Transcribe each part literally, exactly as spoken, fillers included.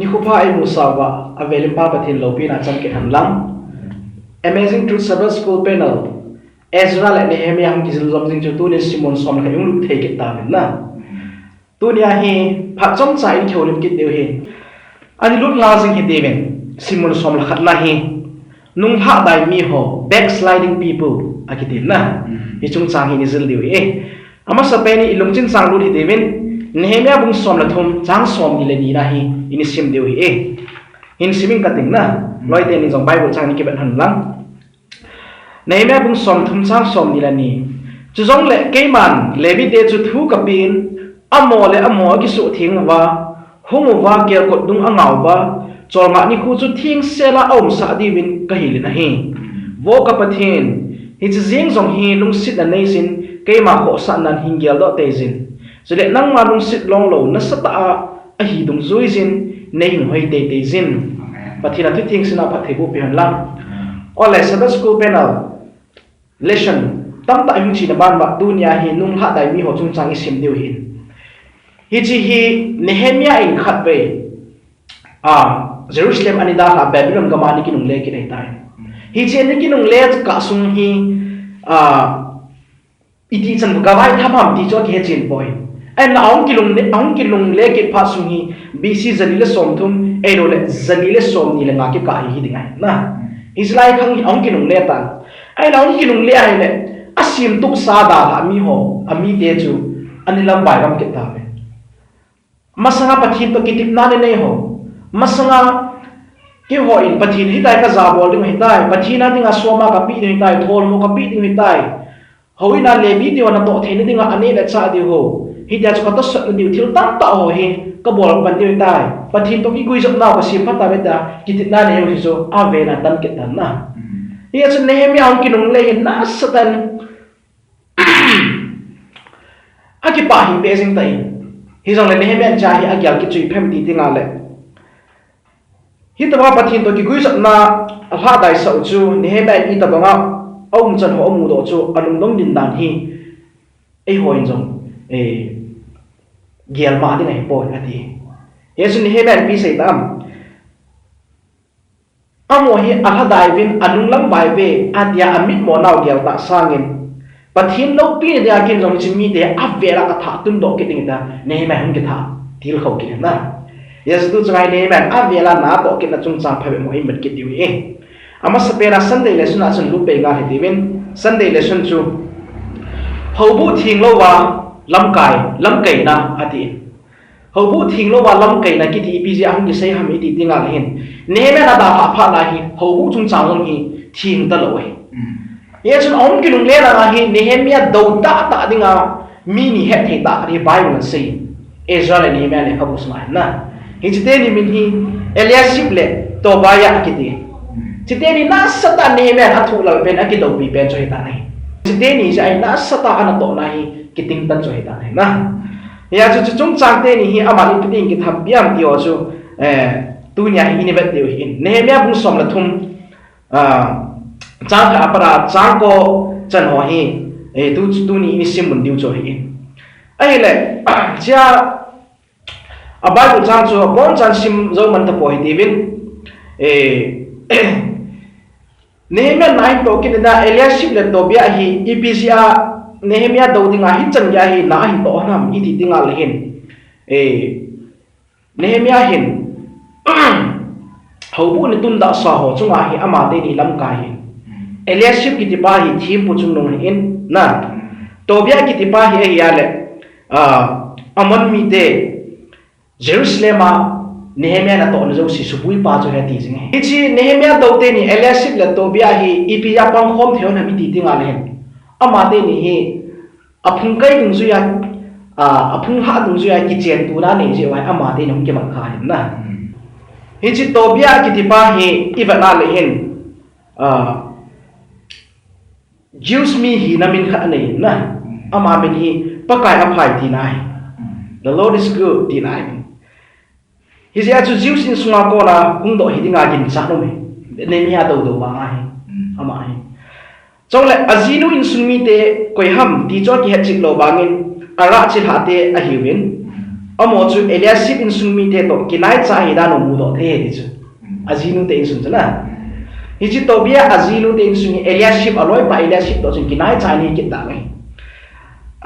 Khopha eimusah uva, avelin Pa Pathen loupina chang kit hen lang. Amazing Truth Sabbath School Panel, Ezra le Nehemiah hung kijil jom jing chu tunin simmun som le khat i hung lut thei kit tauvin na. Tunia hi phat chomcha i houlim kit diu ahi. Ana lut ngal jing hitiuvin, simmun som le khat na hi, nunglhah dai mi ho, backsliding people, akiti na. Hiche chungchang hi i jil diu ahi. Amasapen in i lungching chang lut hitiuvin, Nehemiah bung som le thum, chang somni le ni na hi i sim diu ahi. Hin sim inge kati na, loi teni jong Bible chang ni kivet hen lang. Nehemiah bung som thum chang somni le ni. Chujongle keiman Levi te chu thu kapen, amaho le amaho akisuhtheng uva, hung uva, kelkot dung angah uva, cholngah nikho chu thengsel a aumsah diuvin kahil in ahi. Vo ka Pathen, hiche jeng jong hi lungsetna neijin, keima khohsahnan hin geldoh teijin. Chule nangma lungset longlou nasatah a ahi dungjuijin, nei hing hoi teitei jin. Amen. Pathen a thu thengse na phatthei boh peh hen lang. Ole, Sabbath School Panel lesson tamtah i hung chena ban uva, tunia hi nunglhah dai mi ho chungchang i sim diu ahin. Hiche hi Nehemiah in khatvei, a, Jerusalem ana dalhah, Babylon gam a ana kinungle kit ahitai. Hiche ana kinungle kah sung hi, a, iti chan gavai tham ham ti chu akihe chen poi. Ahinla ahung kilungle, ahung kilungle kit phat sung hi B C jani le somthum, ahilouleh jani le somni le nga kikah hi hiding ahi na. Hiche lai khang hi ahung kinungle tan. Ahinla ahung kinungle ahile, asemtup sa dalhah mi ho, amite chu ana lamvai lam kit tauve. Masanga Pathen toh kitepna nei nei ho. Masanga keiho in Pathen hitia kaja bol ding ahitai, Pathen a dinga som a kapeh ding ahitai, thol ho kapeh ding ahitai. Houin a Levi te ho natoh theina dinga aneh le chah diu ho. Hitia chu katosot na diu thil tamtah ho hi kabol pan diu ahitai. Pathen toh kiguijopna ho kasem phat tauve tia kitepna nei ho hi chu avel a tan kit tan na. Hia chu Nehemiah ahung kinungle hi nasatah in akipah hih peh jing tan. Hijongle Nehemiah in cha hi agel kit chu ipi ham ti dinga le, hitobang Pathen toh kiguijopna alhah daisah u chu Nehemiah in itobang a aumchan ho amudoh chu alungdong ding dan hi eiho in jong, eh, gel ma ding ahipoi ati. Hia chu Nehemiah in ipi asei tam? Amaho hi alhadai uvin, anunglam vaive, atia amitmo nau gel tah sangin, Pathen loupina dinga kin jong hiche mite avel a kathah tundoh kit ding tia Nehemiah hung kithah til khou kit in na. Hia chu tu chunga hi Nehemiah in avel a natoh kitna chungchang phabep mo ivet kit diu ahi. Amasapen a Sunday lesson a chun lut pei ngal hitiuvin, Sunday lesson chu houbuh theng louva lamkai, lamkaina atin. Houbuh theng louva lamkaina kiti ipi jeh a hung kisei ham iti dinga le hin, Nehemiah in adalhah phat lai hi houbuh chungchang jong hi theng talou ahi. Hia chun ahung kinungle lai a hi Nehemiah dou tahtah dinga mi ni hetthei tah khat hi Bible in asei. Ezra le Nehemiah lekhabu sunga hin na. Hiche teni min hi Eliashib le Tobiah kiti. Hiche teni nasatah Nehemiah in athuhlal pen, akidoupi pen chu hitan ahi. Hiche teni jeh a hi nasatah a anatohna hi kiting tan chu hitan ahi na. Hia chu, chu chungchang teni hi aman ipi tin kithampi ham ti ho chu, eh, tunia hi i vet diu ahin. Nehemiah bung som le thum, ah, chang khat apat a chang ko chan ho hi, eh, tu, tuni i simmun diu chu ahin. Ahile, chia a Bible chang chu abonchan sim jou man tapoi hitiuvin, eh, Nehemiah in na ahin toh kit na, Eliashib le Tobiah hi ipi jeh a Nehemiah dou dinga hichan geiya hi na ahin toh ham iti dinga le hin, eh, Nehemiah hin houbuh ni tundah sa ho chunga hi ama teni lamkai ahin. Eliashib kitipa hi thempu chungnung ahin na. Tobiah kitipa hi ahia le, ah, Ammon mite Jerusalem a Nehemiah natohna jouse subuipa chu ahi ti jing ahi. Hiche Nehemiah dou teni Eliashib le Tobiah hi ipi jeh a pangkhom thei u ham iti dinga le hin, ama teni hi aphung kai dungjuia, a, aphung lhah dungjuia kichen tuna nei jeh uva hi ama teni hung kimat kha ahin na. Hiche Tobiah kitipa hi i vet na le hin, a, Jews mi hina min khat anei in na. Ama min hi Pakai aphai tina ahi. The Lord is good tina ahi. Hijeh a chu Jews insunga kona hungdoh hi dinga ginchat um ahi. Nehemiah dou dou vang ahi. Ama hi. Chule ajinu insung mite koi ham ti chu akihet cheh lou vangin, Arah chilhahte ahiuvin. Amaho chu Eliashib insung mite toh kinaicha ahi dan u mudoh thei ahi ti chu. Ajinu te insung chu na. Hiche Tobiah ajinu te insung hi Eliashib aloipa Eliashib toh chun kinaicha ahi kit dan ahi.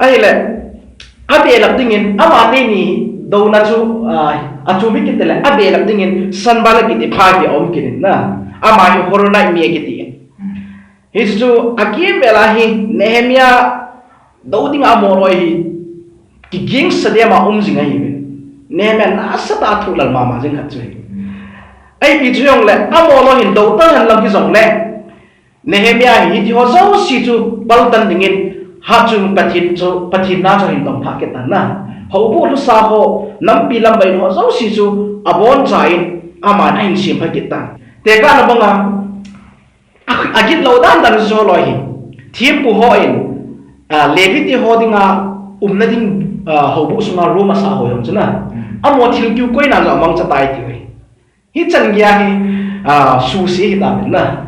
Ahile, abelap dingin, ama teni douna chu, ah, achom hi kit tile, abelap dingin Sanballat kiti pha hi aum kit in na. Ama hi Horonite mi akiti in. Hichu akimvel a hi Nehemiah dou dinga amoloi hi kigingsa dema um jing ahi. Nehemiah nasatah a thuhlal mama jing khat chu ahi. Ipi chu jongle, amoloi hin dou tahen lang hijongle, Nehemiah hi hiti ho jouse chu paltan dingin, hichun Pathen chu, Pathen na chu ahin tong pha kit tan na. Houbuh lhusa ho, nampi lamvai ho jouse chu aboncha in aman ahin sem pha kit tan. Tekahna banga, a, agit lou dan dan chu loi hi. Thempu hon, a, Levi te ho dinga umna ding, a, houbuh sunga room asah ho jong chu na. Amaho thil kiu koina jong amangcha tai ti uve. Hichan geiya hi, a, suse hita pen na.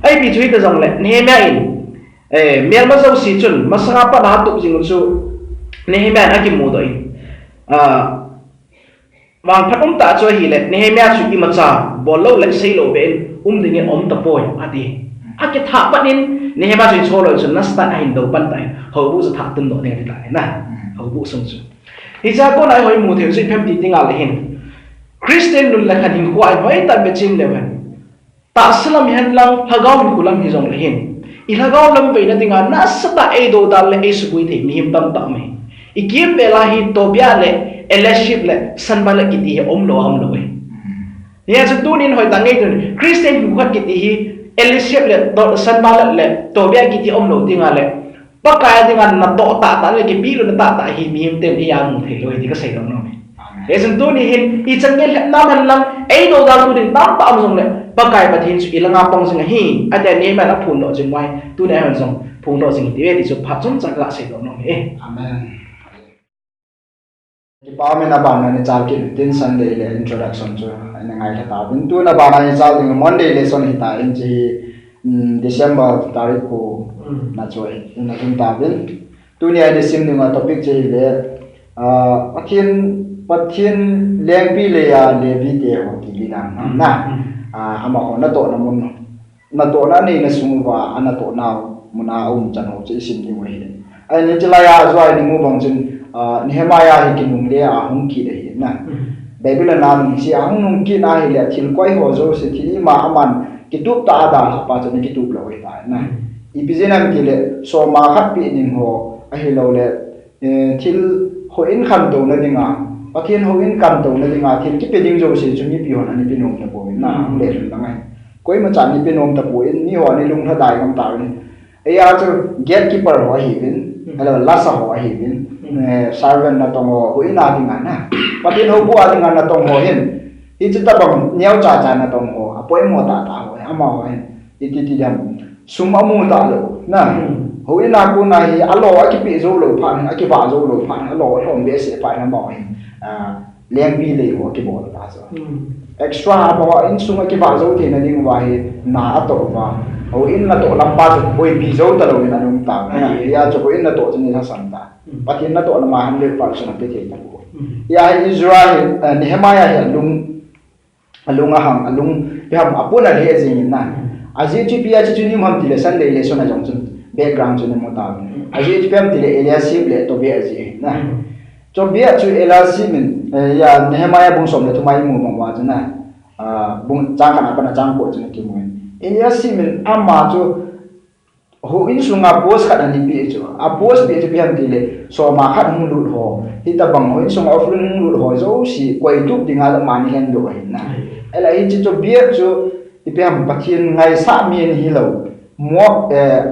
Ipi chu hita jongle, Nehemiah in, eh, melma jouse chun, masanga pat a atup jing u chu, Nehemiah in akimudoh in, a, vangphat umtah chu ahile, Nehemiah chu imacha, bol lou le sei lou beh in, um dingin aum tapoi, ati. Akithah pat in, Nehemiah chu hiche loi chun, nasatah in ahin dou pan tan, houbuh chu thah tundoh ding ati tan na, houbuh sung chu. Hichea kona ihoi mu thei u chu ipi ham ti dinga le hin. Christian nun le khan hinkhoa ihoi tah beh chim leu hen. Tahsa lam hihen lang, lhagao hinkho lam hijongle hin. I lhagao lamveina dinga nasatah eidodal le eisuboi thei mihem tamtah um ahi. Ikimvel a hi Tobiah le Eliashib le Sanballat kiti hi aum lou, aum lou ahi. Hijeh chun tunin hoitah ngei tun Christian hinkho khat kiti hi Eliashib le To-, Sanballat le Tobiah kiti aum lou dinga le Pakai a dinga natoh tahtah le kipehlut na tahtah hi mihem ten eimu thei lou ahi ti kasei nom nom e. Hijeh chun tuni hin ichan gei lhep nam hen lang, eidodal tu ding tamtah um jongle, Pakai Pathen chu ilanga pang jing ahi, ati Nehemiah in aphondoh jing uva hi, tuni a hin jong phondoh jing hite ti chu phat chomcha kasei nom nom e. Amen. Kipa umin abana ichal kit utin Sunday le introduction chu ina ngailha tauvin. Tun abana ichal ding Monday lesson hita in chi, mm, December tarik ko na chu ina tum tauvin. Tunia isim dinga topic chu hile, ah, Pathen, Pathen lengpi leiya Levi te ho ti lina na. Ah, amaho natohna mun natohna aneina sung uva, anatohna muna aum chan ho chu isim diu ahi. Ahin hiche laiya ajoa imu bang chun, ah, Nehemiah hi kinungle a ahung kit ahi na. Babylon a nungse a ahung nung kit na ahile, thil koi ho jouse, thil ima aman kitup tah a dalhah pa chu ana kitup lou ahitai na. Ipi jeh ham itile, soma khat peh ding ho, ahiloule, Eh, thil houin khantouna dinga, Pathen houin khantouna dinga, thil kipe ding jouse chu mipi hon ana pe nom tapon, na, hung le lhun lang ahi. Koima chan ana pe nom tapon, miho ana lunglhadai ngam tauvin. Eia chu gatekeeper ho ahiuvin, ahilou, lasa ho ahiuvin, eh, servant natong ho, houin a dinga na. Pathen houbuh a dinga natong ho hin. Hiche tabang neocha cha natong ho, apoimo tahtah ho, amaho hin. Iti ti dam. Sum amu talou. Na. Houin a kona hi, alo akipe jou lou phat, akivah jou lou phat, alo alhom behseh phat, amaho hin. Ah, lengpi lei ho akibol ta chu. Extra amaho insung akivah jou theina diuva hi, na atoh uva. Houin natoh lam pa chu boipi jou talou in ana um ta. Hia chu houin natoh chu nilhasam ta. Pathen natoh lama hundred percent ape thei tapoi. Hia hi Ezra hi, eh, Nehemiah hi alung Alung ahang, alung, ipi ham, apun alheh jing in na. Ajeh chu ipi a chu chu imu ham tile Sunday lesson a jong chun background chu imu tauvin. Ajeh chu ipi ham tile Eliashib le Tobiah ajeh ahi na. Tobiah chu Eliashib in, eh, hia Nehemiah bung som le thum a imu bang uva chu na. Ah, bung chang khat a pat a chang ko chu na kimu in. Eliashib in ama chu Houin sunga post khat ana pe chu. A post pe chu ipi ham tile, soma khat hung lut ho. Hitabang houin sunga offering hung lut ho jouse, koitup dinga amani ahin doh ahi na. Ahile hiche chu Tobiah chu, ipi ham Pathen ngaisah mi ana hilou. Mo, eh,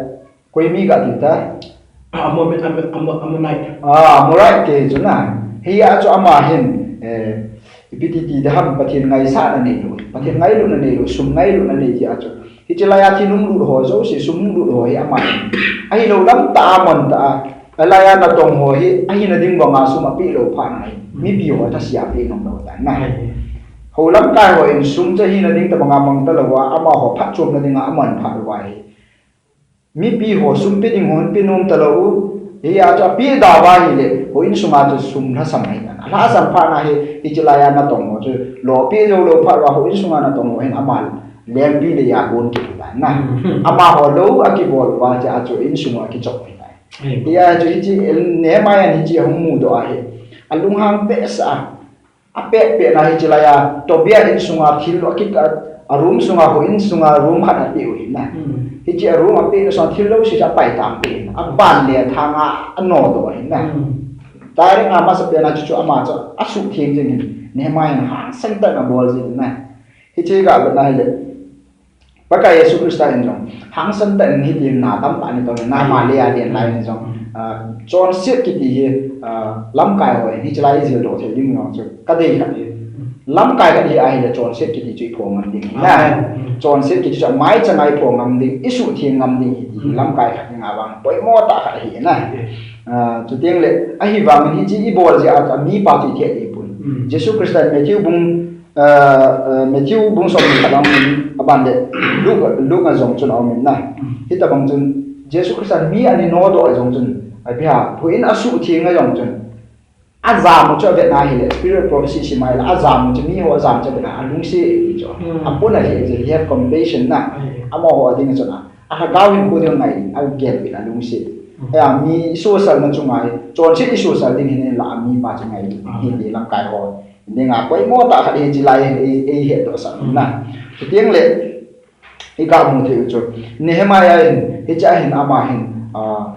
koi mi kati ta. Ah, Amor-, Amor-, Amor-, Amorite. Ah, Amorite te chu na. Hia chu ama hin, eh, ipi ti ti ding ham Pathen ngaisahna neilou. Pathen ngailutna neilou, sum ngailutna nei jeh a chu. Hiche laiya thil hung lut ho jouse, sum hung lut ho hi ama. Ahilou lam tah a mon tah a. Alaiya natong ho hi, ahina ding banga sum apeh lou phat na hi. Mipi ho thasia apeh nom lou tan na. Hou lamkai hon sum chu ahina ding tabanga mang talou a, amaho phatchomna dinga aman phat uva hi. Mipi ho sum pe ding hon pe nom talou u. Hijeh a chu apeh da uva ahile, houin sunga chu sum lhasam ahi. Alhasam phat na hi, hiche laiya natong ho chu, lo apeh jou lou phat uva houin sunga natong ho hin ama lengpi leiya kon kit ahitai na. Hmm. Amaho lou akibol uva, hiche a chu houin sunga kichop ahitai. Hmm. Hijeh a chu hiche, Nehemiah in hiche ahung mudoh ahi. Alunghang behseh a. Apeh peh na hiche laiya, Tobiah in sunga thil lou akit a, a room sunga, houin sunga room khat apeh u ahi na. Hmm. Hiche a room apeh na sunga thil lou sese apai tang peh in. Aban le athang a anodoh ahi na. Hmm. Direct a amasapen a chu chu ama chu asuhtheng jing in. Nehemiah in hangsan tah in abol jing in na. Hiche ga vet na hile. Pakai Jesu Christa in jong, hangsan tah in hitin na tamtah in atong in, na, hmm, Maria den lai in jong, hmm, ah, chonset kiti hi, ah, lamkai ho in, hiche lai ijil doh thei ding jong chu, kadei khat hi. Hmm. Lamkai khat hi ahile chonset kiti chu iphong ngam ding hi na. Amen. Hmm. Chonset kiti chu amaichang a iphong ngam ding, isuhtheng ngam ding hi, hmm, lamkai khat hi nga vang, poimo tah khat ahi na. Yes. Ah, chuteng le, ahivangin hiche ibol jeh a, mipa chu ithet ding pon. Hmm. Jesu Christa in Matthew bung Ah, ah, Matthew bung som le khat a um in, aban le Luke, Luke a jong chun a um in na. Mm. Hitabang chun, Jesu Christa mi ana nodoh a jong chun, api ha, houin asuhtheng a jong chun, ajam u chu avet na hile, spirit of prophecy sim a hile, ajam u chu, miho ajam u chu avet na, alungset e ti chu. Mm. Apuna hi, he have compassion na. Ai. Amaho a ding chun a, alhagao hinkho ding ngai, agel uvin alungset. Mm. Hia, mi isosal na chunga hi, chonset isosal ding hin la, mipa chu ngai, ah, hi ti lamkai ho. Dinga poimo tah khat hi hiche lai hin ei, eihetdoh sah na. Chuteng le, iga mu thei u chu. Nehemiah hin, hiche a hin ama hin, ah,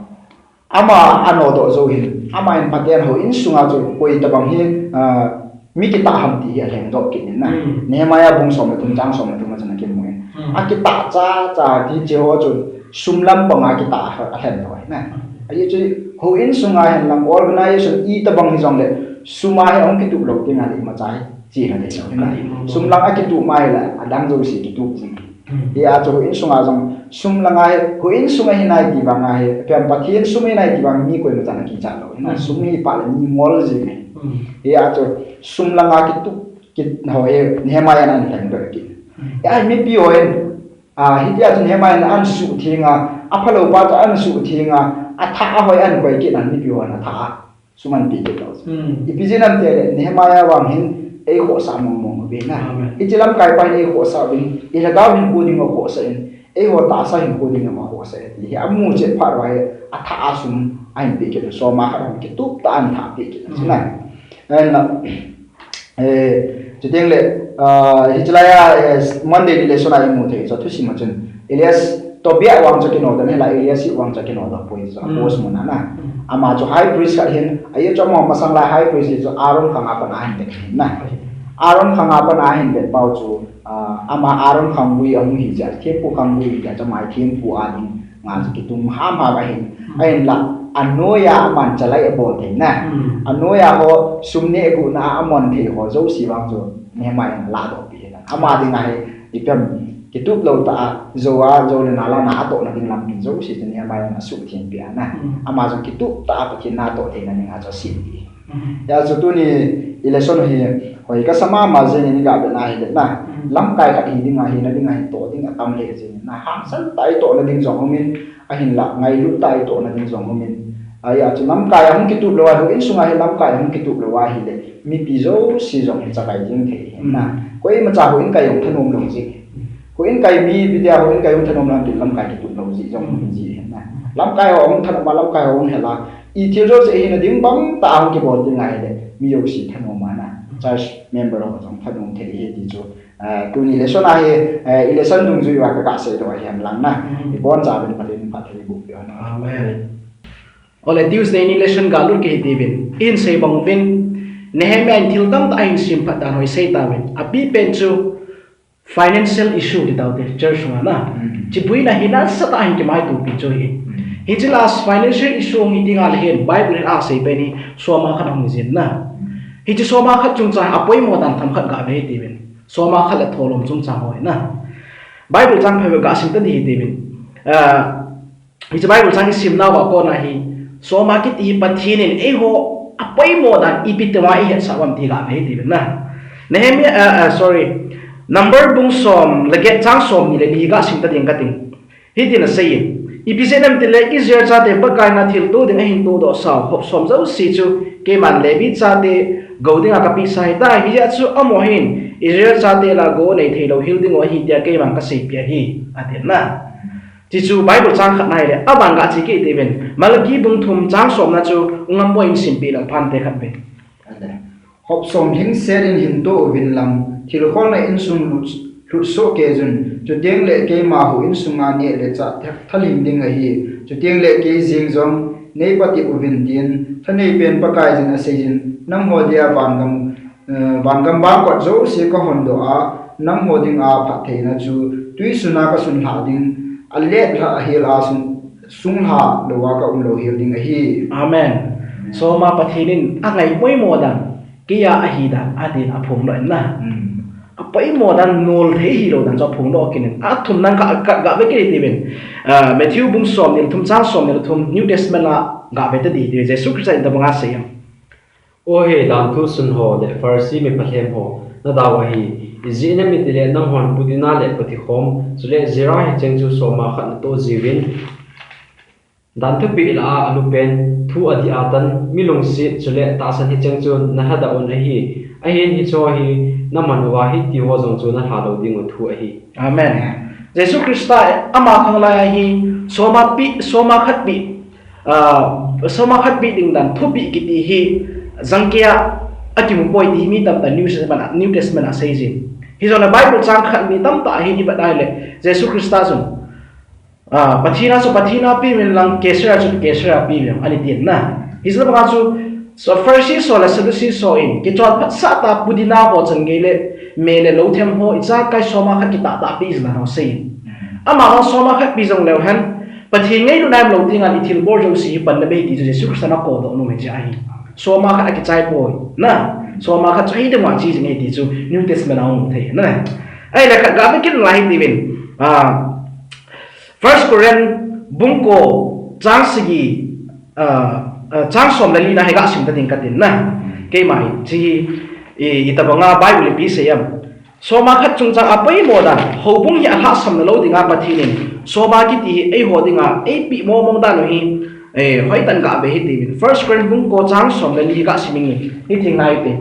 ama anodoh jou hin, ama hin phaten houin sunga chu koi tabang hi, ah, mi kitah ham ti hi alhengdoh kit in na. Hmm. Nehemiah bung som le thum chang som le thum a chun akimu in. Hmm. Akitah cha cha ti hiche ho chu sum lam panga kitah a alhen thou ahi na. Hmm. Ahi chu houin sunga hin lang organization itabang hi jong le, sum a hi ahung kitup lou ding ahile imacha hi chena ding lou. Sum lang akitup ma ahile, adang jouse kitup jing. Hmm. Hia chu houin sunga jong, sum langa hi, houin sunga hi nai ti vang ahi, pen Pathen sum hi nai ti vang mi koima chan akichat lou. Hmm. Sum hi pha le mi ngol jing ahi. Hmm. Hia chu sum langa kitup kit ho hi, Nehemiah in alhengdoh kit. Hmm. Hia mipi ho hin, ah, hitia chu Nehemiah in asuhtheng a, aphalou pa chu asuhtheng a, athah a hoi akoi kit na mipi ho hin athah a sum ahin pe kit lou. Hmm. Ipi jeh ham itile, Nehemiah vang hin eikhohsah mong mong uve na. Amen. Hiche lamkai pa hin eikhohsah uvin, ilhagao hinkho ding akhohsah in, eiho tahsa hinkho ding akhohsah e ti hi amu chet phat uva hi athah a sum ahin pe kit, soma khat ahin kitup tah a ahin thah pe kit na. Hmm. Ahinla, Eh, chuteng le, ah, hiche laiya, eh, Monday ni lesson a imu thei chu thusim a chun. Elias, Tobiah vang chu kinodoh, hinla Elias vang chu kinodoh poi chu, hmm, post mun a na. Hmm. Ama chu high priest khat ahin, ahi chu ama masang lai high priest hi chu Aaron khang a pat a ahin vet ahin na. Aaron khang a pat a ahin vet pau chu, ah, ama Aaron khanggui ahung hi jeh a, thempu khanggui hi jeh a chu ama hi thempu a ding nga chu kitum ham ham ahin. Hmm. Ahinla, anoiya aman chalai abol thei na. Hmm. Anoiya ho sum neh guhna a amon thei ho jouse vang chu Nehemiah in aladoh peh ahi na. Ama dinga hi, ipi ham, kitup lou tah a, jou a, jou le nal a na atohna ding lampi jouse chu Nehemiah in asuhtheng peh ahi na. Hmm. Ama jong kitup tah a Pathen natoh theina dinga chu asem peh ahi. Hmm. Hia chu tuni i lesson hi hoi kasa mama jeng in iga vet na hile na. Hmm. Lamkai khat hi dinga, hina dinga hi toh ding atam lheh jeng in na. Hangsan tah a itohna ding jong um in, ahinla ngailut tah a itohna ding jong um in. Ahia chu lamkai ahung kitup lou a, houin sunga hi lamkai ahung kitup lou ahile, mipi jouse jong hi chakai jeng thei ahi na. Hmm. Koimacha houin kai jong thanom lou jeh. Houin kai mi, ipi dia houin kai hung thanom lou ham itile lamkai kitup lou jeh jong um ji ahi na. Lamkai ho hung thanom a, lamkai ho hung hel a, i thil jouse hina ding bang tah a hung kibol ding ahile, mi jouse thanom a na. Church member ho jong thanom thei ahi ti chu. Eh, tuni lesson a hi, eh, i lesson dungjui uva kaga seidoh ahi henlang na. Mm. Ibonchauvin Pathen in phatthei boh peh hen. Amen. Ole Tuesday ni lesson galut kit hitiuvin. Ihin sei bang uvin. Nehemiah in thil tamtah ahin semphat dan ho isei tauvin. Apipen chu financial issue ti taute church sunga na. Mm. Chibuina hi nasatah a hin kimaitopi chu ahi. Mm. Hiche la financial issue hung hi teng le hin Bible in asei pen hi soma khat ahung jin na. Hiche soma khat chungchang a apoimo dan themkhat gave hitiuvin. Soma khat le tholom chungchang ho hi na. Bible chang phabep ga sim ta ding hitiuvin. Ah, hiche Bible chang isimnauva kona hi, soma kiti hi Pathen in eiho apoimo dan ipi tia ihetsah u ham ti gave hitiuvin na. Nehemiah, ah, ah, sorry. Number bung som le get chang somni le ni ga sim ta ding kating. Hitin asei in, Ipi jeh ham itile Israel chate Pakai henga thilto ding ahin todoh sau, hop som jouse chu keiman Levi chate gou dinga kapehsah ahitai. Hijeh chun amaho hin Israel chate lah a gou anei theilou hel diu ahi tia keiman kaseipeh ahi, atin na. Chuche chu Bible chang khat ahile, aban gah che kit uvin, Malachi bung thum chang somna chu u ngam boi in simpeh lang phante khat ve. Hop som lhingset in hin toh uvin lang, thil kholna insung lhut, lhut soh keijun, chuteng le keima hou insunga neh le chah thak thalhing ding ahi, chuteng le kei jeng jong nei patep uvin tin, thanei pen Pakaiyin aseijin, nangho dia vangam, eh, vangam bangkot jouse kahon doh a, nangho dinga phattheina chu tuisun a kasun lhah ding, alet lhah hel a sung, sung lhah lou a kaum lou hel ding ahi. Amen. Soma Pathen in angai poimo dan, keiya ahi dan, atin aphongdoh in na. Hmm. Apoimo dan, nol thei hilou dan chu aphongdoh kit in. Athumna khat, khat gah ve kit uvin. Ah, Matthew bung somni le thum chang somni le thum, New Testament a gah ve ta ding, Jesu Christa in tabang asei em. O he danthu sun ho le Pharisee mi phalhem ho, nadau ahi. Ijeh inem itile nanghon pudina le patikhom, chule jira hicheng chu soma khat natoh jiuvin. Dan thupeh lah a alu pen, thu adih a tan, mi lungset, chule tahsan hicheng chu nalhadoh un ahi. Ahin hicheho hi naman uva hitiho jong chu nalha lou diu thu ahi. Amen. Jesu Christa ama khanglai a hi soma peh, soma khat peh, ah, soma khat peh ding dan thupeh kiti hi jangkeiya akimu poi ti mi tamtah New Testament a, New Testament a seijin. Hijongle Bible chang khat mi tamtah ahin ivet ahile Jesu Christa chun Ah, Pathen a chu Pathen a peuvin lang, Caesar a chu Caesar a peuvin lang, ani tin na. Hijeh a chu, so Pharisee ho le Sadducee ho in, kichonphat sah tah pudina ho chan gei le, me le lou them ho, ijakai soma khat kitah tah peh jing dan ho asei. Amaho soma khat peh jong leu hen, Pathen ngailutna um lou teng le ithilbol jouse hi panna bei ti chu Jesu Christa in akodoh nom ahi. Soma khat akichai poi, na. Soma khat chu hiding a che jing ahi ti chu New Testament a hung mu thei, na. Ahile khat gah ve kit lai hitiuvin. Ah, First Corinth bung ko chang sagi, ah, ah, chang som le li na hi gah sim ta ding katin na. Keima hi, hiche hi, i, itabanga Bible in ipi asei em. Soma khat chungchang apoimo dan, houbung hi alhahsamna lou dinga Pathen in, soma kiti hi eiho dinga, eipeh mong mong dan u hi, eh, hoitah in gah ve hitiuvin. First Corinth bung ko chang som le li hi gah sim inge, hiti ngai te.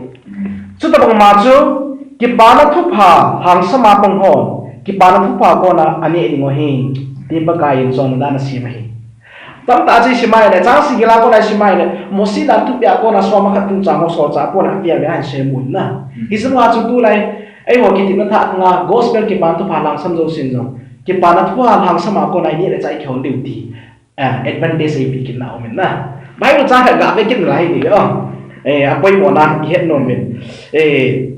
Chutabang ma chu, kipana thupha lhangsam a pang hon, kipana thupha kona aneh diu ahi, tin Pakaiyin chonna dan asem ahi. Tamtah chu isim a ahile, chang sagi lah a kona isim a ahile, Mosi dan thupeh a kona soma khat chungchang ho solchah a kona apeh a ve ahin sei mun na. Hijeh a chu tulai, eiho kitepna thah thanga, gospel kipana thupha lhangsam jousen jong, kipana thupha lhangsam a kona ineh le chah ikihon diu ti. Ah, advantage eipeh kit na um in na. Bible chang khat gah ve kit lai hitiuvin. Eh, apoimo na ihet nom in. Eh,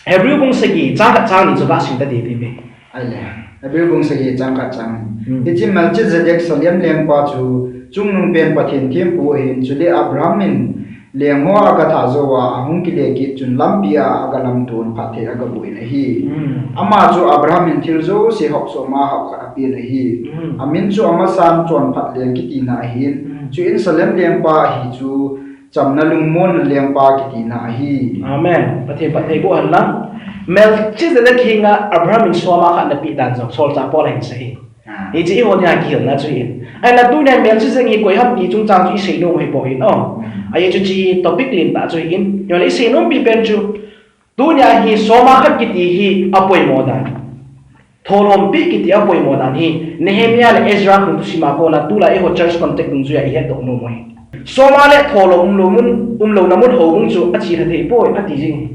Hebrew bung sagi chang khat chang ni chu gah sim ta ding hitiuvin. Ahile, Hebrew bung sagi chang khat chang. Hmm. Hiche Melchizedek Salem lengpa chu chungnung pen Pathen thempu ahin, chule Abraham in leng ho aga thah jou a, ahung kile kit chun lampi a aga lamton phatthei aga boh in ahi. Hmm. Ama chu Abraham in thil jouse hop som a hop khat apen ahi. Hmm. Amin chu amasan chonphat leng kitina ahin. Hmm. Chuin Salem lengpa ahi chu chamna lungmonna lengpa kitina ahi. Amen. Pathen phatthei boh hen lang. Melchizedek henga Abraham in soma khat napeh dan jong solchah Paul ahin sei. Ah. Hiche hi eiho dinga kihilna chu ahin. Ahile tunia Melchizedek hi koi ham ti chungchang chu isei nom u ahipoi. Hmm. Ajeh chu hiche topic lentah chu ahin. Ahile isei nompi pen chu, tunia hi soma khat kiti hi apoimo dan, tholhom peh kiti apoimo dan hi Nehemiah le Ezra khang thusim a kona tulai eiho church context dungjuia ihetdoh nom u ahi. Soma le tholhom umlou mun, umlouna mun houbung chu achelha thei poi, ati jing.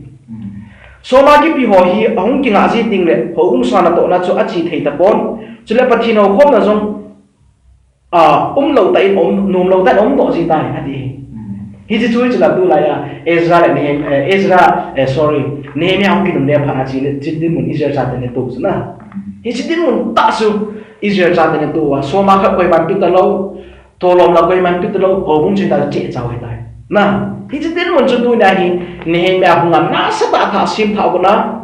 Soma kipeh ho hi ahung kingah ji teng le, houbung sa natohna chu ache thei tapon. Chule Pathen houkhomna jong, ah, umlou tah in um, nomlou tah in umdoh ji tai, ati. Hmm. Hiche chu, hiche la tulai a, Ezra le Nehem-, eh, Ezra, eh, sorry, Nehemiah ahung kinungle phat a hiche dinmun Israel chate natoh chu na. Hiche dinmun tah chu Israel chate natoh uva, soma khat koiman pe talou, tholhom la koiman pe talou, houbung chu hitia cheh chau ahitai. Na, hiche dinmun chu tunia hi Nehemiah hunga nasatah a thah sem thah kona,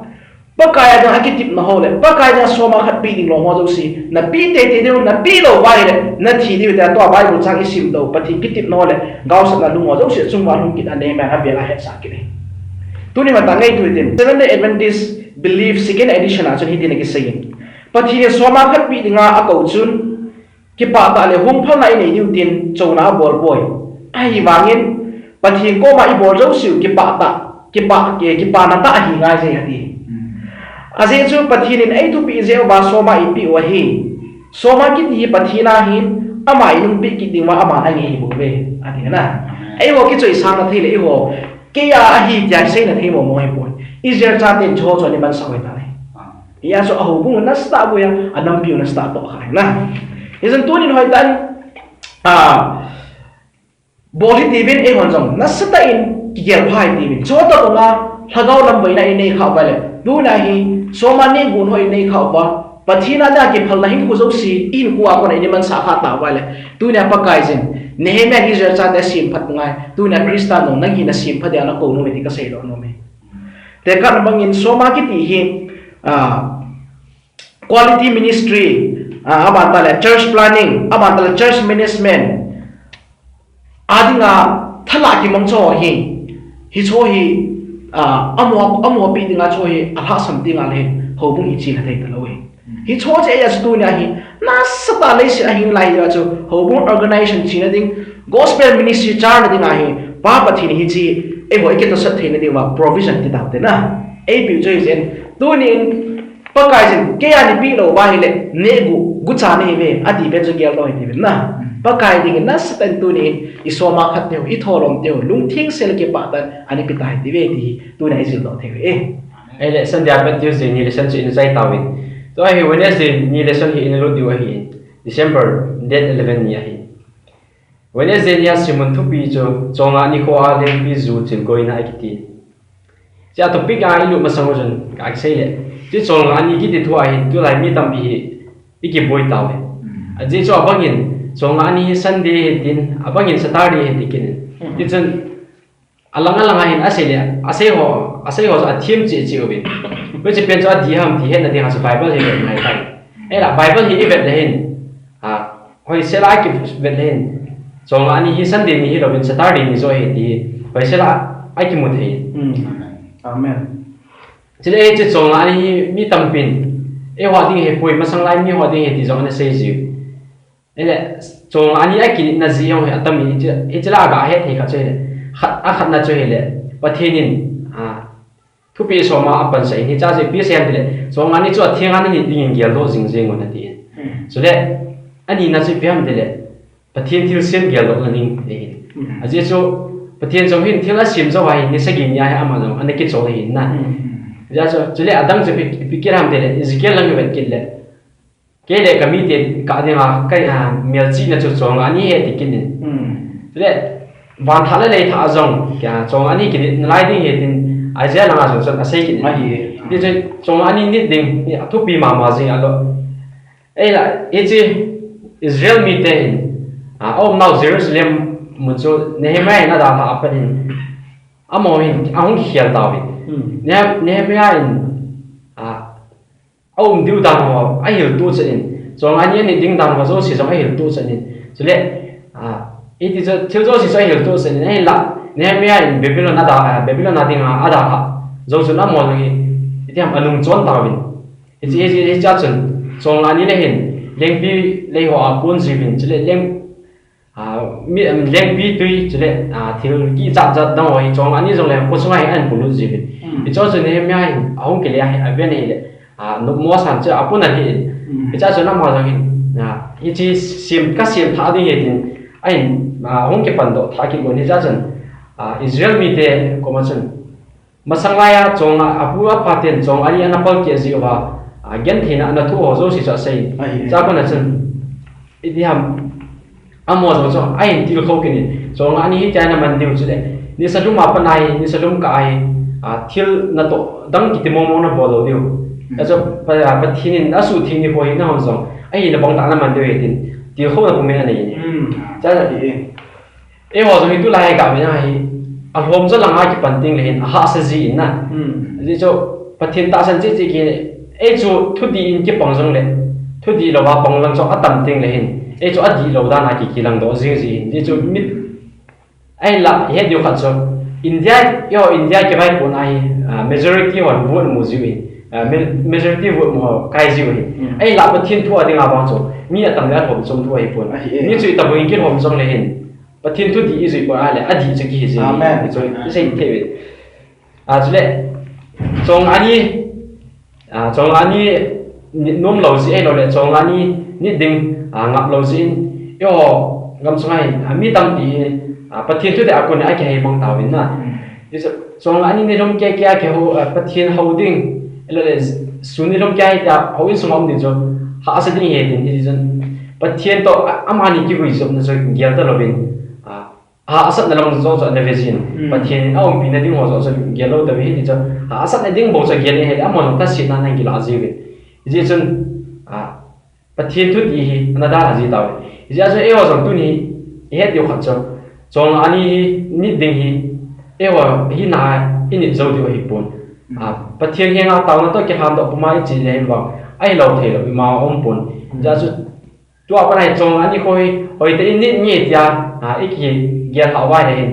Pakai a dinga kitepna ho le, Pakai a dinga soma khat peh ding lom ho jouse, napeh teitei diu, napeh lou uva ahile, nathi diu tia tua Bible chang isim toh, Pathen kitepna ho le, gaosapna lung ho jouse, achung uva lhung kit a Nehemiah in abel a ahetsah kit e. Tuni matah ngaito hitin, Seventh Day Adventist Belief Second Edition a chun hitin akisei in. Pathen in soma khat peh dinga akou chun, kipah tah le hung phalna inei diu tin chona abol poi. Ahivangin Pathen koma ibol jouseu kipah tah, kipah, eh, kipana tah ahi ngai jeng ati. Ajeh chu Pathen in eithupeh jeh uva soma eipeh u ahi. Soma kiti hi Pathen ahin, ama inungpeh kit diu aman angeh ahi bouve, ati na. Eiho kichoisang na thei le eiho, keiya ahi tia seina thei momo ahipoi. Israel chaten chuho chu ana mansah u ahitai. Hijeh chun ahoubung nasatah bou a, anampiu nasatah toh kha ahi na. Hijeh chun tunin hoitah in, ah, bol hitiuvin eihon jong nasatah in kigel pha hitiuvin. Chutoh banga lhagao lam boina inei khah uva le. Tuna hi soma nehgu ho inei khah uva, Pathen a dia kiphalna hinkho jouse, ihinkho a kona ina mansah khah tauva le. Tunia Pakaiyin Nehemiah hi Israel chate asemphat ngai. Tunia Christa nung nang hi nasemphat dia nakou nom e ti kaseidoh nom e. Tekahna bangin soma kiti hi, ah, quality ministry, ah, abantah le church planning, abantah le church management, adinga thalah kimang chu hi, hichu hi, ah, amaho, amaho pi dinga chu hi, alhahsam dinga le houbung hi chilha thei talou hi. Hichu chu eia chu tunia hi, nasatah leiset a hin lai a chu, houbung organization chena ding, gospel ministry charna dinga hi, Pa Pathen hi chi, eiho ikitosat theina diuva, provision ti taute na. Eipeh u chu hijen, tunin, Pakaiyin, keiya neipeh lou uva ahile, nehgu, gucha nahiuve, ati pen chu geldoh hitiuvin na. Pakai dingin nasatah in tunin, isoma khat teu, itholom teu, lungtheng sel kipah tah in, ana pe tahite ve ti hi, tunia ijildoh thei uve. Ahile, Sunday a pat Tuesday ni lesson chu ina chai tauvin. Tua hi Wednesday ni lesson hi ina lut diu ahi. December date eleven ni ahi. Wednesday nia simon thupi chu, chonga nikho a lengpi ju thilkoina akiti. Chua topic a ilut masang u chun, kasei le. Chu chonga ani kiti thu a hin, tulai mi tampi hi, ikiboi tauve. Ajeh chu abangin, chonga ani hi Sunday hi tin, abangin Saturday hi ti kit in. Tichun, alang alang a hin asei le, asei ho, asei ho chu athem cheh cheh uvin. Hiche pen chu adih ham ti hetna dinga chu Bible hi vet ngai tai. Ahila Bible hi ivet le hin, ah, hoisel a kivet le hin, chonga ani hi Sunday ni hilouvin Saturday ni joh ahi ti, hoisel a akimu thei. Amen. Chule hiche chonga ani hi mi tampin, eiho ding ahipoi, masang lai miho ding ahi ti jong ana sei jiu. Ahile, chonga ani akinitna jeh jong hi atam in, hiche, hiche lah a gahet thei khat chu ahile, khat, akhatna chu ahile, Pathen in, ah, thupi soma apansah in, hichea chu ipi asei ham tile, chonga ani chu atheng a nanit dingin geldoh jing jeng un atin. Chule, anina chu ipi ham tile, Pathen thilsem geldohna ding ahin. Ajeh chu, Pathen jong hin thil asem jou a hin, ni sagi nia hi ama jong ana kichol ahin na. Ajeh chu, chule adang chu ipi, ipi kit ham tile, Ezekiel lang ivet kit le, Kei le kamite kah dinga, ka, ah, melchihna chu chonga ani ahi ti kit in. Chule, van thah le lei thah a jong, kei a chonga ani kinit nalai ding ahi tin, Isaiah langa jong chun asei kit in. Tichun, chonga ani nit ding, athupi mama jing ahi. Ahila, hiche Israel mite hin, ah, aumnau Jerusalem mun chu Nehemiah in adalhah a pat in, amaho hin, ahung kikhel tauvin. Nehem-, Nehemiah in, ah, aum diu dan ho ahiltoh chet in, chonga ani anit ding dan ho jouse jong ahiltoh chet in. Chule, ah, iti chu thil jouse chu ahiltoh chet in, ahinla, Nehemiah in Babylon a da, ah, Babylon a dinga adalhah jou chun amaho jong hi, iti ham anung chon tauvin. Hiche, hiche, hichea chun, chonga ani le hin, lengpi lei ho a pon jiuvin, chule leng, Ah, mi, um, lengpi tui, chule, ah, thil kichat chat dang ho hi chonga ani jong le kho chunga hi ahin polut jiuvin. Hiche chu Nehemiah hin, ahung kile ahi, aven ahile, ah, nopmo asan chu apon ahi in. Hichea chu amaho jong hin, ah, hiche sem, kasem thah ding ahi tin, ahin, ah, ahung kipan doh thah kit gon hichea chun, ah, Israel mite koma chun, Masang laiya chonga, apu apaten chonga ani ana palkeh jiuva, a, gentheina ana thoh ho jouse chu asei. Chua kona chun, iti ham, amaho jong chu ahin tilkhou kit in, chonga ani hitia ana man diu chule, nisa lum a pat ahi, nisa lum kah ahi, a, thil natoh dang kiti momo nabol lou diu. Achu, Pa-, a, Pathen in asuhtheng nikho hi nahon jong, ahina bang tah a naman diu ahi tin, tilkhouna pum in anei in. Chua, Eiho jong hi tulai a gah vena hi, alhom jo langa kipan teng le hin, ahahsa ji in na. Ajeh chu, Pathen tahsan cheh cheh kit, ei chu thudih in kipang jong le, thudih louva pang lang chu atam teng le hin, ei chu adih lou dan a ki, kilang doh jing ji hin. Ajeh chu, mit, ahinla, ihet diu khat chu, India, eiho India kivaipohna hi, ah, majority hon vote amu jiu hin. Ah, ma-, majority vote mo kai jiu hi. Hmm. Ahinla Pathen thu a dinga vang chu mi atam le alhom jong thu ahi pon. Ahi e. Mi chu itobang in kilhom jong le hin, Pathen thu dih ijui pon ahile adih chu kihi ji. Amen. Chu isei thei ve. Ah, chule chong ani, ah, chong ani ni nom lou ji ahilou le chong ani ni ding, ah, ngap lou ji in, eiho gamsunga hin, ah, mi tampi, ah, Pathen thu te a kon a kihei mang tauvin na. Hmm. Hichu chong ani ni lhom kei kei a kihou, ah, Pathen hou ding, ahilou le sun ni lhom kei a tia houin sunga um ding chu hahsa ding ahi tin, hiti chun Pathen toh, ah, amani kivui jopna chu gel talouvin, ah, hahsatna lang jong chu ana ve jin. Hmm. Pathen in aumpina ding ho jong chu gel lou tave, hiti chun hahsatna ding bou chu gel in ahile, amaho jong thase nan ana kilah jiuvin. Hijeh chun, ah, Pathen thu ti hi ana dalha ji tauve. Hijeh chun eiho jong tuni ihet diu khat chu, chong ani hi nit ding hi, eiho hi na init jou diu ahi pon. Hmm. Ah, Pathen henga taona toh kilhan doh puma iche le hin vang, ahilou thei lou ima um pon. Hmm. Hijeh chun tua pat a hi chong ani kho hi, hoitah in nit nge tia, ah, ikigel lhah uva le hin,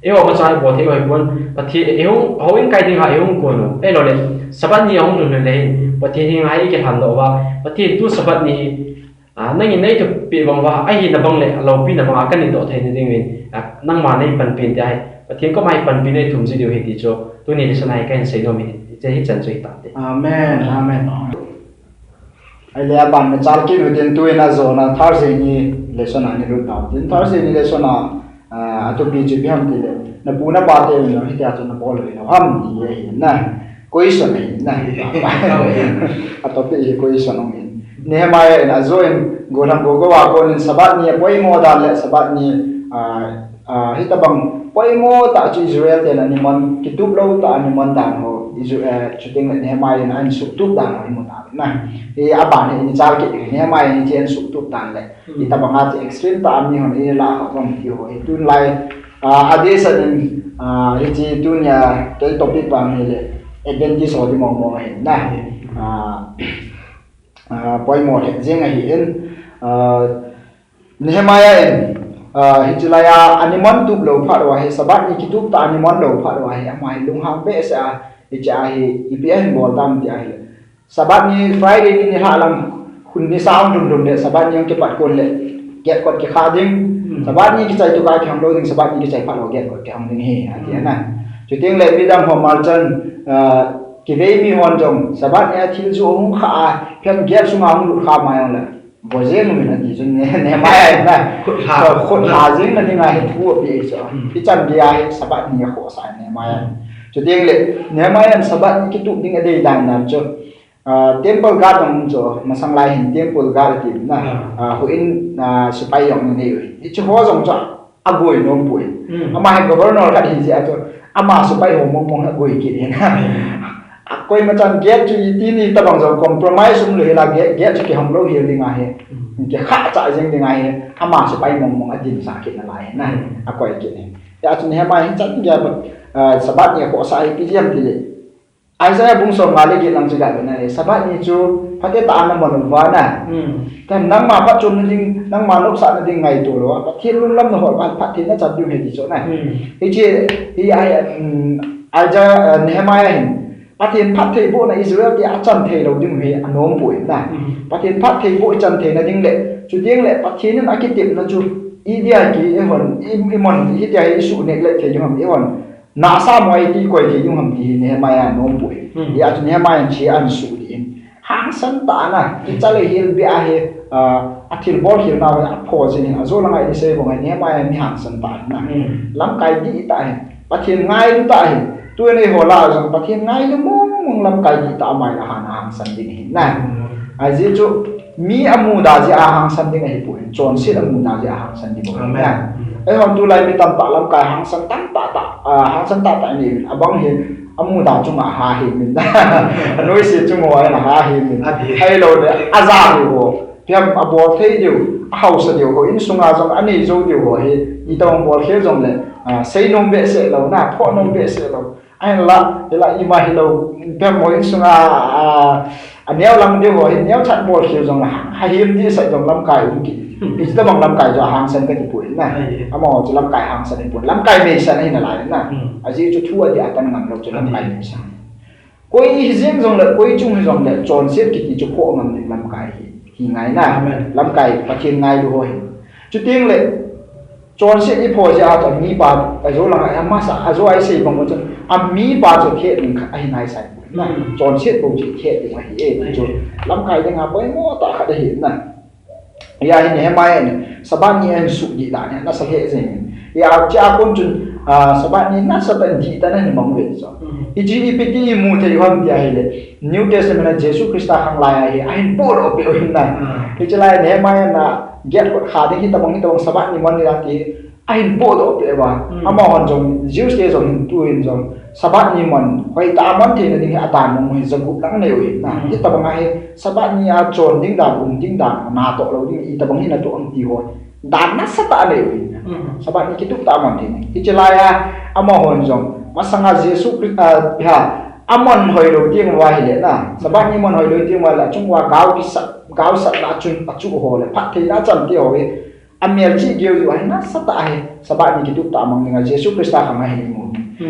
eiho macha ibol thei u ahi pon. Pathen, eihung, houin kai ding a eihung kon u, ahilou le Sabbath ni ahung lhun lhun le hin, Pathen henga hi ikilhan doh uva, Pathen tu Sabbath ni hi, ah, nangin neithupi bang uva, ahina bang le aloupina bang a kanit doh thei na ding uvin, ah, nangma neipanpi in tia hi, Pathen koma hi panpina ithum ji diu ahi ti chu tuni lesson a hi kahin sei nom in, hiche hichan chu hitante. Amen, amen. Ahile aban na chal kit utin, tuin ajona Thursday ni lesson a ilut tau tin. Thursday ni lesson a, ah, atopic chu ipi ham tile, napu napa teuvin jong hitia chu nabol u hilou ham ti ahi na. Question ahi na. Atopic hi question ahi. Nehemiah in ajo in gollhang gogo a konin Sabbath ni apoimo dan le Sabbath ni, ah, Ah, hitabang poimo tah chu Israel ten ana iman, kitup lou tah ana iman dan ho, Isra-, eh, chuteng le Nehemiah in ana suhtup dan ho imu tauve na. Hi aban hi ichal kit ding, Nehemiah in hiche ana suhtup dan le. Hmm. Hitabang a chu extreme tah a mi hon ana lah kha ham ti ho. Hi tun lai, ah, adeh sah in, ah, hiche tunia kei topic vang hile Adventist ho di mong mong ahi na. Hmm. Ah, ah, poimo lheh jeng ahin, ah, Nehemiah in, ah, hiche lai a, ana iman tup lou phat uva hi, Sabbath ni kitup tah a ana iman lou phat uva hi, ama hi lunghang behseh a, hiche a hi, ipi ahin bol tam ti ahi. Sabbath ni Friday ni nilhah lang, hun nisa hung lhun lhun le, Sabbath ni hung kipat kon le, gate kot kikha ding. Hmm. Sabbath ni kichai tup a kihong lou ding, Sabbath ni kichai phat uva gate kot kihong ding ahi, ati na. Chuteng le midang ho merchant, ah, kivei mi hon jong, Sabbath ni a thil joh hung kha a, phem gate sunga hung lut kha mai jong le. Vo jeng umin ati chun Ne-, Nehemiah in na. Khut lha. Khut lha jeng na dinga hi thu ape chu. Hmm. Ichan gei a hi Sabbath ni akhohsah Nehemiah. Chuteng le Nehemiah in Sabbath ni kitup ding adei dan dan chu. Ah, temple guard jong chu masang lai hin temple guard ati na. Hmm. Ah, huin, ah, sepai jong anei u. Hiche ho jong chu agoi nom poi. Hmm. Ama hi governor khat ahi jeh a chu, ama sepai ho mong mong agoi kit ahi na. Hmm. A koima chan gate chu iti ni tabang jong compromise um lou hila gate, gate chu kihong lou hel ding ahi. Hmm. Kikha cha jeng ding ahi. Ama sepai mong mong adin sa kit nalai ahi na. Hmm. Akoi kit ahi. Hijeh chun Nehemiah hi chan gei a, ah, Sabbath ni akhohsah hi ipi jeh ham tile. Isaiah bung som nga le get lang chu ga na le, Sabbath ni chu phatthei tah a naman uva na. Hmm. Ken nangma phatchomna ding, nangma nopsahna ding ngaito lou a, Pathen lunglam nahol uva, phatthei nachan diu ahi ti chu na. Hmm. Hiche, hi a, um, Isaiah, uh, Nehemiah hin, Pathen phattheibohna Israel te achan thei lou ding hi anom poi na. Hmm. Pathen phattheiboh ichan theina ding le, chuteng le Pathen in akitepna chu, idia ki, ihon, i, imon, hitia hi isuh neglect thei ding ham, ihon, nasa mo iti koi thei ding ham ti hi Nehemiah in anom poi. Hmm. Hijeh chun Nehemiah in hiche ana suh ding in. Hangsan tah na, kicha le hel beh ahi, ah, athilbol khel nau hi apho jin in, ajo langa isei bang ahi Nehemiah in mi hangsan tah na. Hmm. Lamkai dih tah ahi, Pathen ngailu tah ahi. Tuni eiho lah a jong Pathen ngailu mong mong lamkai dih tah a mai la hana hangsan ding ahi na. Hmm. Ajeh chu, Mi amuda jeh a hangsan ding ahipoi, chonset amuda jeh a hangsan ding bou ahi. Amen. Eihon tulai mi tamtah lamkai hangsan tamtah tah, ah, hangsan tahtah inei uvin, abang hi amuda chunga aha ahi min. Anoise chunga aha ahi min. Ahi. Ahilouleh, aja diu ho, ipi ham abol thei diu, ahaosa diu ho, insunga jong anei jou diu ho hi, itobang bol khel jongleh, ah, seinom behseh lou, na, phonom behseh lou. Ahinla, hila ima hilou, ipi ham ho insunga, a, aneo lang diu ho hi, neocha bol khel jongleh, ahem dih sah jong lamkai um kit. Hiche tobang lamkai chu ahangsan kati poi na. Ahi. Amaho chu lamkai hangsan ahipon. Lamkai meisan ahi nalai na. Hmm. Ajeh chu thu adih a tan ngam lou chu lamkai meisan. Koi hijeng jongle, koi chung hijongle, chonset kiti chu phoh ngam ding lamkai hi, hi ngai na. Amen. Lamkai Pathen ngailu ho hi. Chuteng le, chonset iphoh jeh a chu amipa, ajo langa, amasa, ajo a isei bang u chun, amipa chu thet ding khat ahi nai sai. Na, chonset bou chu thet ding ahi e, chu lamkai dinga poimo tah khat ahi na. Hia hi Nehemiah in Sabbath ni ahin sudih dan hi nasa lheh jeng in. Hia, hiche a kon chun, ah, Sabbath ni nasatah in dihtah in ahin mang uve chu. Hiche ipi ti imu thei u ham tia ahile, New Testament a Jesu Christa khanglai a hi ahin podoh peh u ahin na. Hiche lai Nehemiah in a get kot kha ding, hitobang, hitobang Sabbath ni mon ding ati ahin podoh peh uva. Amahon jong, Jews te jong hin, tuhin jong Sabbath ni mon, hoitah a mon theina ding hi adan mong mong hi jagup lang anei u ahi na. Hitobang a hi Sabbath ni a chon ding dan, um ding dan, natoh lou ding, itobang hi natoh ham ti ho dan nasatah anei u ahi. Sabbath ni kitup tah a mon theina. Hiche lai a, amahon jong, masanga Jesu Christ, ah, ha, amon hoilou teng uva ahile na. Sabbath ni mon hoilou teng uva le, achung uva gao kisat, gaosatna achun, achu ho le, phattheina achan te ho hi, amelchih geu jeh u ahi nasatah ahi, Sabbath ni kitup tah a mang dinga Jesu Christa khang ahin imu.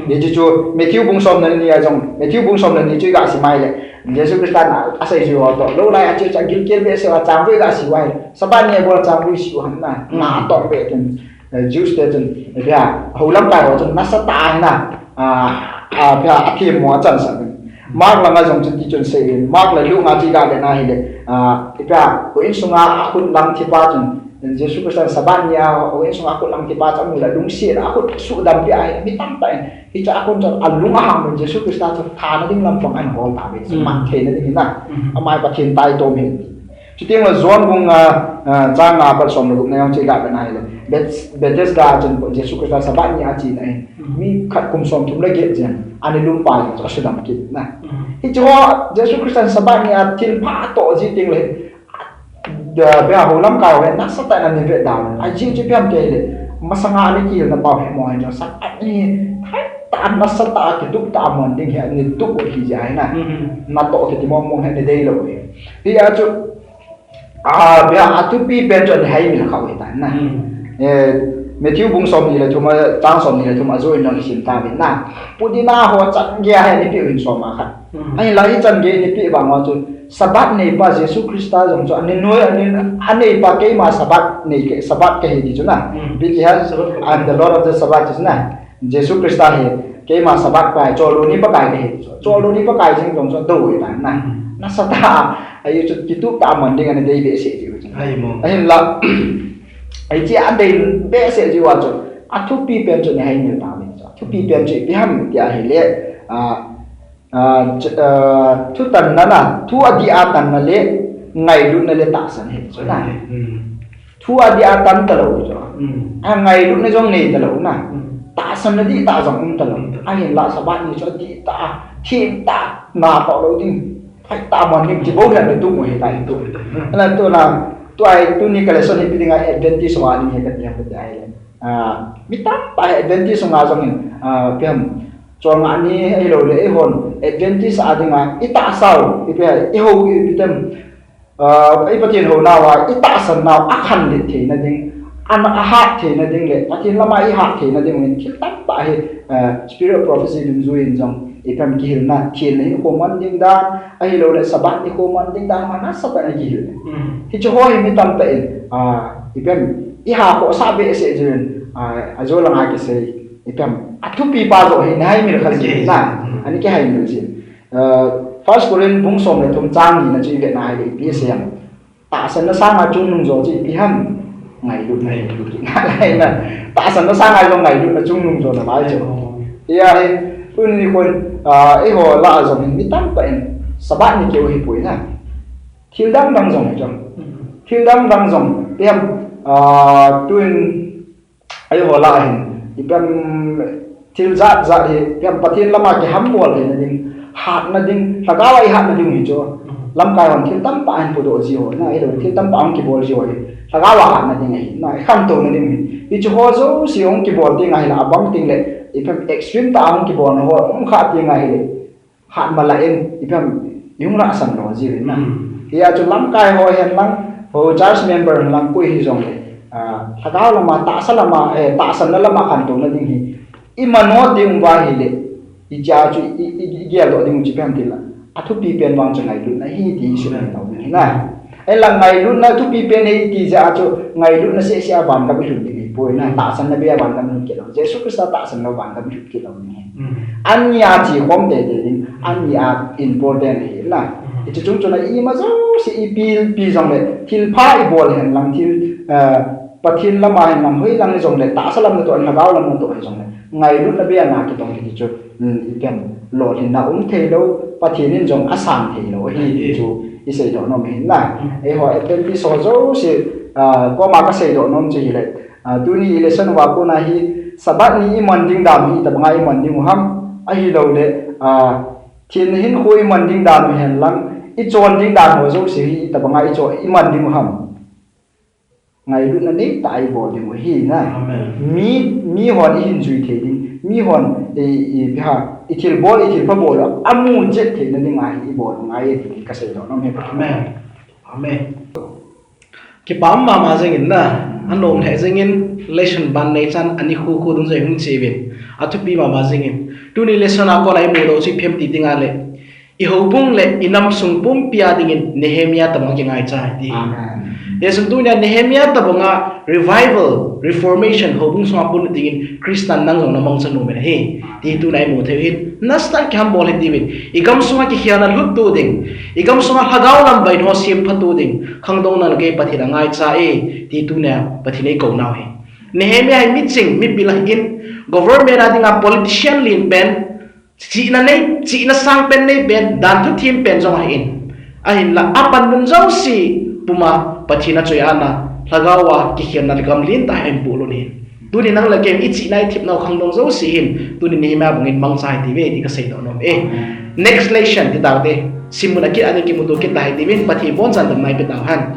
Hiche chu Matthew bung som le ni a jong, Matthew bung som le ni chu iga sim a ahile, Jesu Christa in asei jeh u toh, lou lai a chu, chu agilkel behseh uva changvoi iga sim a ahile, Sabbath ni a bol changvoi isi u ham na, natoh beh tin, eh, Jews te chun, eh, bia, hou lamkai ho chun nasatah ahi na, ah, ah, bia, athem mo achansah in. Mark langa jong chun ti chun asei in, Mark le Luke a chu iga vet na ahile, ah, ipi a, houin sunga akhut lang thipa chun, Jesu Christa in Sabbath ni a houin sunga akhut lang thipa chu amu le lungset a akhut suhdam peh ahi, mi tamtah in, hiche a kon chun alung ahang in Jesu Christa chu thana ding lampang ahin hol tauve, chu man theina ding hi na, ama hi Pathen taitom ahi ti. Chuteng le John bung nga, ah, chang nga pat som le gup na jong chu iga vet na ahile, Beth-, Bethesda a chun Jesu Christa Sabbath ni a ache na ahin, mi khat kum somthum le get jen, ana lum pa jong chu asudam kit na. Hiche ho, Jesu Christa in Sabbath ni a thilpha atoh ji teng le, da, bia, hou lamkai ho hi nasatah in ana vet dan. Ajeh chu ipi ham ti ahile, masanga ana kihilna pau hi mo hin jong Sabbath ni, hoitah a nasatah a kitup tah a mon ding hi ana tup u ahi jeh ahi na. Natoh kiti mong mong hi ana deilou u ahi. Hia chu, ah, bia, athupi pen chu ana haimil kha u ahitan na. Eh, Matthew bung somni le thum a, chang somni le thum a joh in jong isim tauvin na. Pudina ho chan geiya hi ana peh u ahin som a khat. Ahinla hichan gei ana peh vang uva chu Sabbath neipa Jesu Christa jong chu, ani noi, ani, aneipa keima Sabbath nei ke, Sabbath kahi ti chu na. Ipi ti ham, I'm the Lord of the Sabbath ti chu na. Jesu Christa hi keima Sabbath Pakai, choldo ni Pakai kahi ti chu. Choldo ni Pakai jeng jong chu adou u ahitan na. Nasatah a, ajeh chu kitup tah a mon ding ana dei behseh jeh u chu. Ahinla, hiche a adei behseh jeh uva chu, athupi pen chu ana haimil tauvin chu. Athupi pen chu ipi ham ti ahile, ah, Ah, ch-, ah, thutanna na, thu adih a tanna le, ngailutna le tahsan ahi chu na. Thu adih a tan talou chu. A ngailutna jong nei talou na. Tahsanna dihtah jong um talou. Ahinla Sabbath ni chu adihtah a, themtah a, natoh lou ding, hoitah a mon ding ti bou hi ana tup u ahitai tu. Ana tu na, tua hi tuni ka lesson hi ipi dinga Adventist ho a ding ahi kati ham kati ahile. Ah, mi tamtah hi Adventist sunga jong hin, ah, ipi ham, Cholngah ni ahilou le, eihon Adventist a dinga, itahsau, ipi ham, ihou, ipi tem, ah, i Pathen hounauva, itahsannau, akhanlet theina ding, ana, ahat theina ding le, Pathen lama ihat theina ding in, thil tamtah hi, ah, Spirit of Prophecy dungjuiyin jong, ipi ham kihilna, thil hi khoman ding dan, ahilou le, Sabbath hi khoman ding dan, ama nasatah in akihil. Hiche ho hi mi tamtah in, ah, ipi ham, iha khohsah behseh jin, ah, ajo langa kisei, Ipi ham, athupi pa joh hi, ana haimil kha jin na, ana kihaimil jin. Ah, First Corinth bung som le thum chang ni na chu ivet na ahile ipi asei ham. Tahsanna sanga chungnung jo chu ipi ham. Ngailutna, ngailutna. Tahsanna sanga jong ngailutna chungnung jo nalai chu. Hia hi, tuni khun, ah, eiho lah a jong hin mi tamtah in, Sabbath ni keu hipoi na. Thil dang dang jong hi jong. Thil dang dang jong. Ipi ham, ah, tun Eiho lah a hin, ipi ham thil jat jat hi, ipi ham Pathen lama kihambol theina ding, hatna ding, lhagao a ihatna ding hi chu. Lamkai hon thil tamtah ahin podoh ji ho, na, ahilou, thil tamtah ahung kibol ji ho hi. Lhagao a hatna ding ahi, na, ikhantouna ding hi. Hiche ho jouse hung kibol teng ahile, abang teng le, ipi ham extreme tah a hung kibolna ho, hung kha teng ahile. Hatma lah in, ipi ham, ihung lahsan lou jiuvin na. Hia chu lamkai ho hen lang, ho church member hen lang, koi hijongle, ah, lhagao lama, tahsa lama, eh, tahsanna lama khantouna ding hi, imano ding uva ahile, Hichea chu i, i, i geldoh ding u chu ipi ham itile, athupi pen vang chu ngailutna ahi ti isim nau ding ahi na. Ahinla ngailutna thupi pen ahi ti jeh a chu ngailutna seh seh a vangam ilut ding ahipoi na. Tahsanna bei a vangam ilut kit lou. Jesu Christa tahsan lou vangam ilut kit lou ding ahi. An ni a chekhom teitei ding, an ni a important ahi na. Hiche chung chun a ima jouse ipi, ipi jongle, thilpha ibol hen lang, thil, eh, Pathen lama hen lang, hoilang hijongle, tahsa lam natoh, lhagao lam natoh hijongle, ngailutna bei a na kitong kiti chu, um, ipi ham, lolhinna um thei lou, Pathen in jong asan thei lou ahi ti chu isei doh nom ahi na. Eiho Adventist ho jouse, ah, koma kasei doh nom chu ahile, ah, tuni lesson uva kona hi, Sabbath ni iman ding dan u hi itobanga iman ding u ham, ahilouleh, ah, thina hinkho iman ding dan u hen lang, ichon ding dan u jouse hi itobanga ichon, iman ding u ham. Ngailutna neitah a ibol ding u ahi na. Mi, mihon ihin jui thei ding, mihon i, i, ipi ham, ithilbol, ithilpha bol u amu chet theina dinga hi ibol u ngai e ti kasei doh nom ahi. Amen. Amen. Kipah mama jengin na, anom lheh jengin, lesson ban neichan ani khu khu dungjuiya hung che uvin, athupi mama jengin. Tuni lesson a kona imudoh chu ipi ham ti dinga le, ihoubung le inam sung pumpi a dingin Nehemiah tobanga kingaicha ahi ti. Amen. Hichun tunia Nehemiah tobanga revival, reformation, houbung sunga pun dingin Christan nang jong namangcha nom in ahi ti tunia imu thei u ahin. Nasatah in kihambol hitiuvin, igam sunga kikhelna lhut to ding, igam sunga lhagao lam vaiho sempha to ding, khangdong nang le kei Pathen angaicha e ti tunia Pathen in eikou nau ahi. Nehemiah hi miching, mipil ahin, government a dinga politician len pen, chihna nei, chihna sang pen nei pen, dan thuthem pen jong ahin. Ahinla, apanmun jouse puma Pathen achoi-atna, lhagao a kikhelna le gam lentah ahin polut ahin. Tuni nang le kei ichihna ithepnau khangdong jouse hin, tuni Nehemiah bangin mangcha hitiuve ti kasei doh nom e. Next lesson ti taute, simmun a kit a ding kimuto kit ta hitiuvin, Pathen in abonchan damna eipe tauhen.